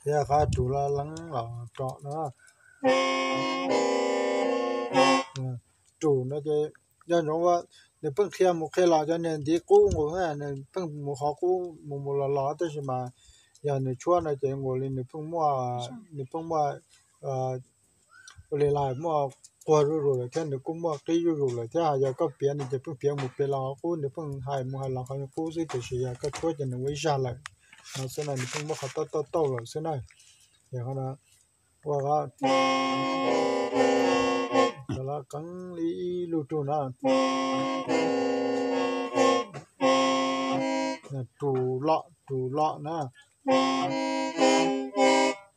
Thiab qhov rus los leev los rov no. Rus no ces yog ntsoov ua, nws pheej qhia mus qhia los cov niag ntiv qub nqus, nws pheej mus qhov qub mus mus los los, tab sis mas yog nws tshuab no ces nqus li nws pheej muaj, nws pheej muaj, ua li lais muaj quag zuj zus lawm thiab nws kuj muaj qib zuj zus lawm thiab. Yog koj piav nws ces pheej piav mus piav los qhov qub, nws pheej hais mus hais los qhov qub xwb, tiam sis yog koj tshuab ces nws ua ib zaj lawm no xwb na, nws pheej muab qhov tauj tauj tauj lawm xwb na. Ces qhov no ua qhov, qeev li ib lug rug no, rus loj rus loj na,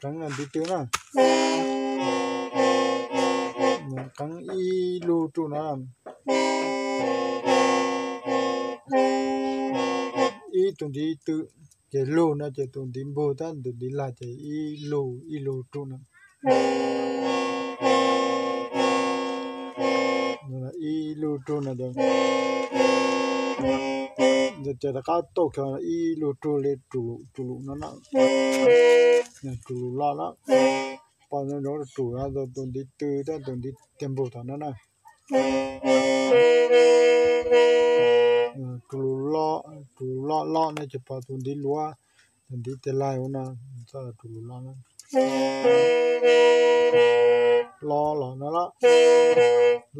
qeev ntiv tw na, qeev ib lug rug no, ib tug ntiv tw, ces lug no ces tus ntiv npug, tab tus ntiv lag ces ib lug ib lug rug no. Ib lug rug no, ces rov qab tauj kiag ib lug rug li rus lus no na, rus lus loj na, pom ntsoov rus no tus ntiv tw thiab tus ntiv tig npug tom no na. Rus lus loj, rus lus loj loj no ces pom tus ntiv luav, tus ntiv tig laig ua no, rus lus loj, loj los no,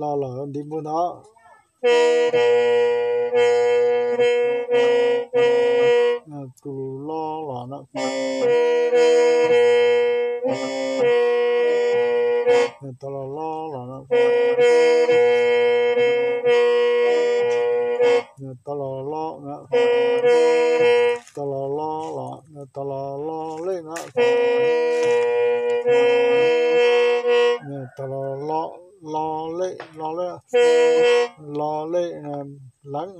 loj los ntiv npug no. Rus lus loj los no, tau los loj los no, tau los loj no, tau los loj los, tau los loj lej no, tau los loj lej, loj lej, loj lej, leev,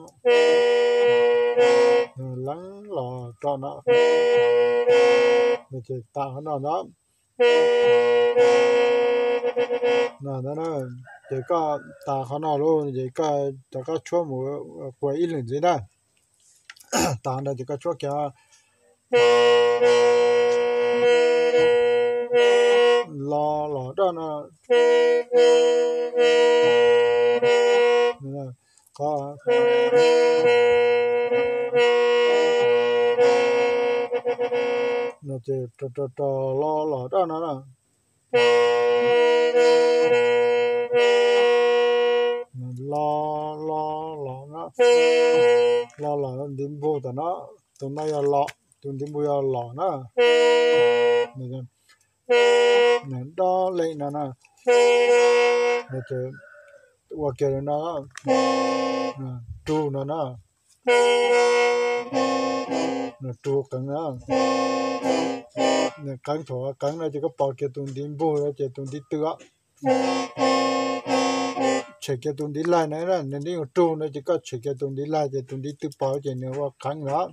leev los rov no. Ces tas qhov no ntag. Ces koj tas qhov no lawm ces koj rov qab tshuab mus quas ib lwm ntxiv na. Tas no ces koj tshuab kiag los los rov no. Qhov no ces rov rov rov los los rov no na. Los los los no, los los ntiv npug tom no, tus no yog los, tus ntiv npug yog los na. Dob lej no na, ua kiag li no, rug no na, rug qeev na. Qeev thaum qeev no ces koj pom kiag tus ntiv npug no ces tus ntiv tw os. Tshem kiag tus ntiv laig no, nws nws yuav rug no ces koj tshem kiag tus ntiv laig ces tus ntiv tw pom ces nws ua qeev los.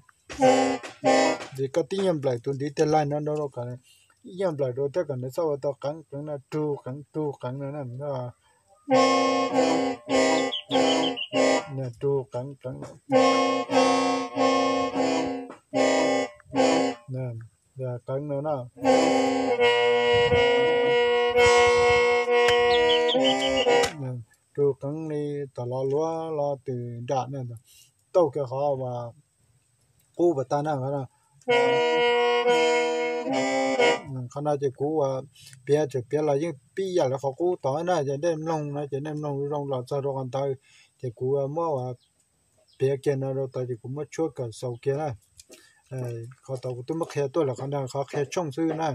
Ces koj tib nyuag nplaim tus ntiv tig laig no rau kom, ib nyuag nplaim rau thiab kom nws txhob ua tau qeev qeev no, rug qeev rug qeev no na. Rug qeev qeev, qeev no na. Rug qeev li tom los luav los tws nram na, tauj kiag qhov uas qub pas tag na. Qhov no ces kuv ua piav tseem piav los yeej pib yam li qhov qub tod na, ces nej mloog no ces nej mloog zoo los txog rau qhov ntawd, ces kuv muab ua piav kiag no rau tod ces kuv muab tshuab kawm xaus kiag na. Qhov tod kuv twb muab qhia tuaj lawm, qhov no qhov qhia tshooj xwb na.